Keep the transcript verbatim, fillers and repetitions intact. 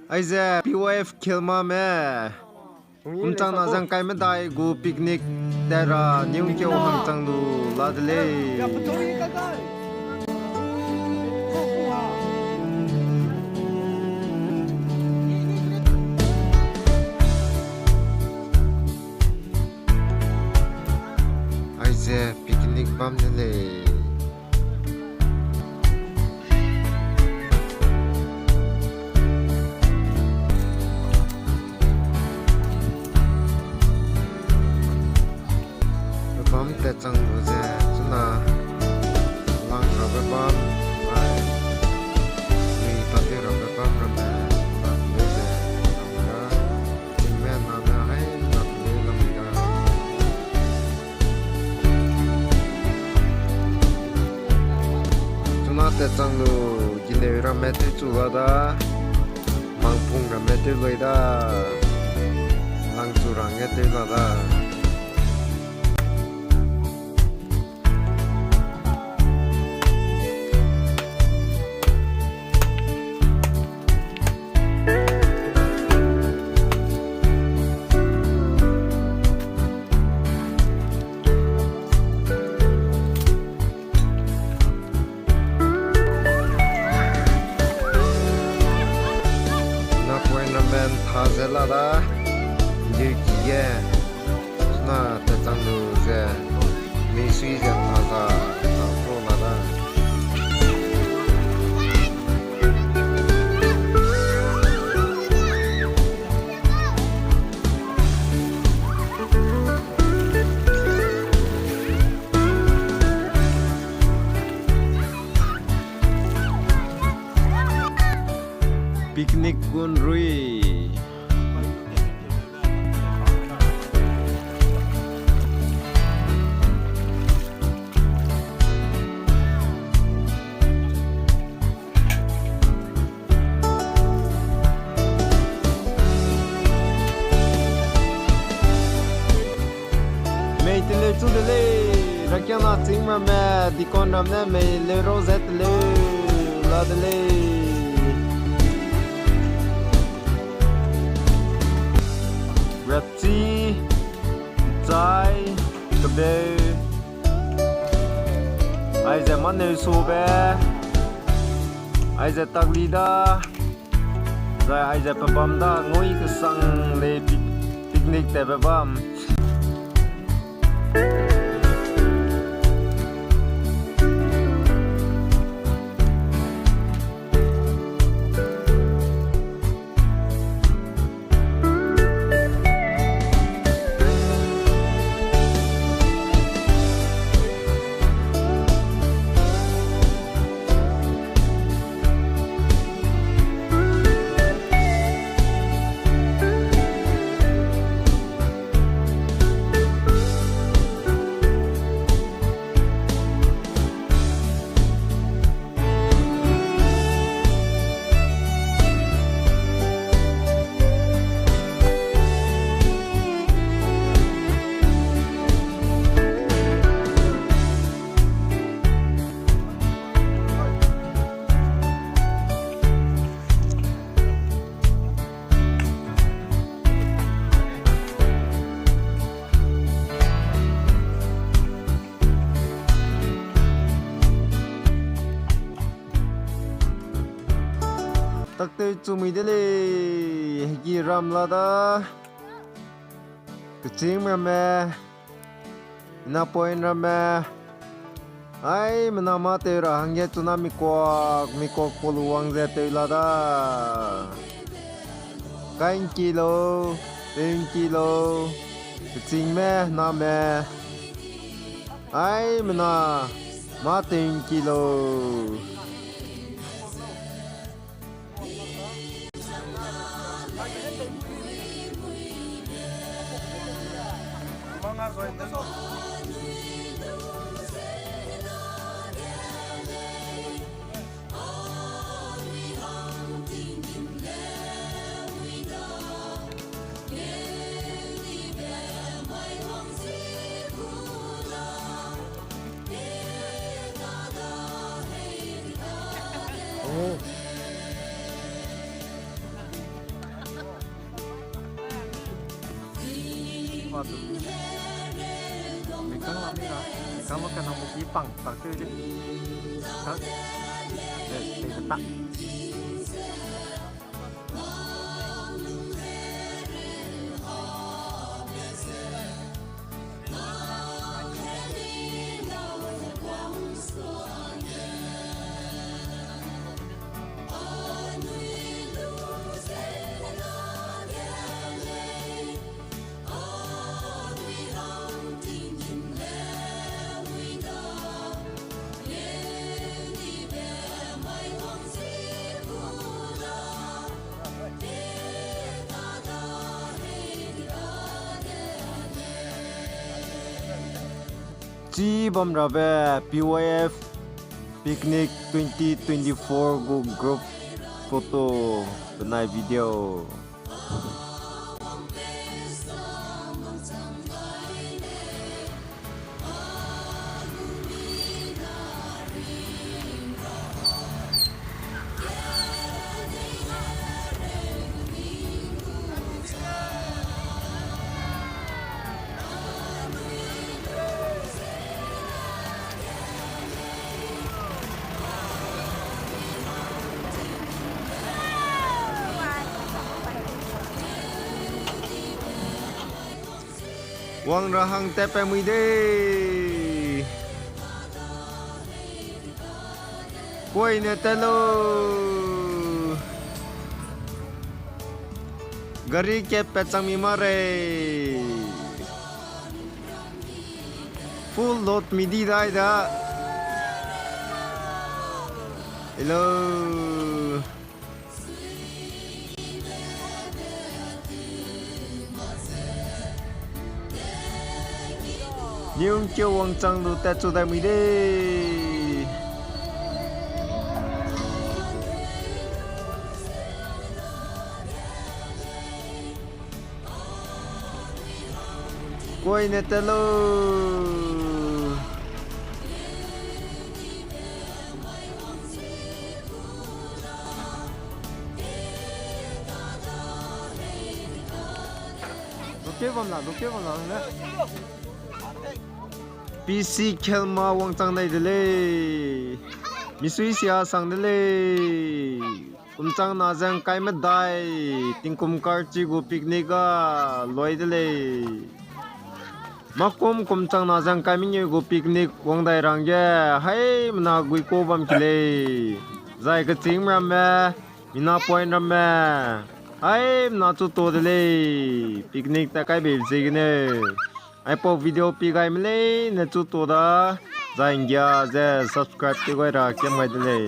Aize P Y F Khelmame kumchang na zang kai medai gu picnic tat ra Newkeu hangchang lu la de lei. Aize picnic bam de lei. Pebâm tat chang lu ze, chuna lang rabe bâm, ai, mi tat tew rabe bâm ramme, tat tew ze, lam da, chingme name hai, tat tew lam da. Chuna tat chang lu, gileu ramme tewchu la da, mangpung ramme tew lui da, langchu rangge tew la da. Napoiname ntha ze la da, ndeuki ge, chuna tat chang lu ze, misui ze ntha za, ntha pro la da. Picnic gun rui. Mei teleu chu de lei, rakiana chîng ramme, deacon ram ne mei leu rau ze teleu la de lei. Rapchi, Chai, Kebeu, aize Maneu Sube, aize Takli da, zai aize pebâm da, ngui kesang lei pic-, picnic tatbe bam. Taktew chumui de lei, hegi ram la da. Kechîng ramme, napoin ramme, ai, mena mâ tew ra hangge chuna mikuak, mikuak polu wang ze tew la da. Kai ngki lau, tew ngki lau, kechîngme, name, ai, mena mâ tew ngki lau. Mikang la mi ra, mikang la kanang mu ki pang tak te de. Tak. Eh, te tak. Chi bam rabe P Y F Picnic twenty twenty-four gu group photo benai video. Wang ra hang tat pa mui de. Kuai ne tat lo. Gari kat pat chang mi ma rei. Full load mi di dai da. Hello. Niungkeu wangchang lu tat chu dai mui de. Kuai ne tat lo. Lukeu bam la, lukeu bam la ne. P C Khelma wangchang dai de lei. Misui sia sang de lei. Kumchang na zeng kai medai, tingkum karchi gu picnic ga loi de lei. Makum kumchang na zeng kai mengeu gu picnic wang dai rangge, haimena gui ka bam ki lei. Zai kechîng ramme, mina point ramme, haimena chu to de lei. Picnic tat kai beibe ziegene. Aipau video pi gai me leine chu to da, zai nggia ze subscribe tew gai ra kiam gai de lei.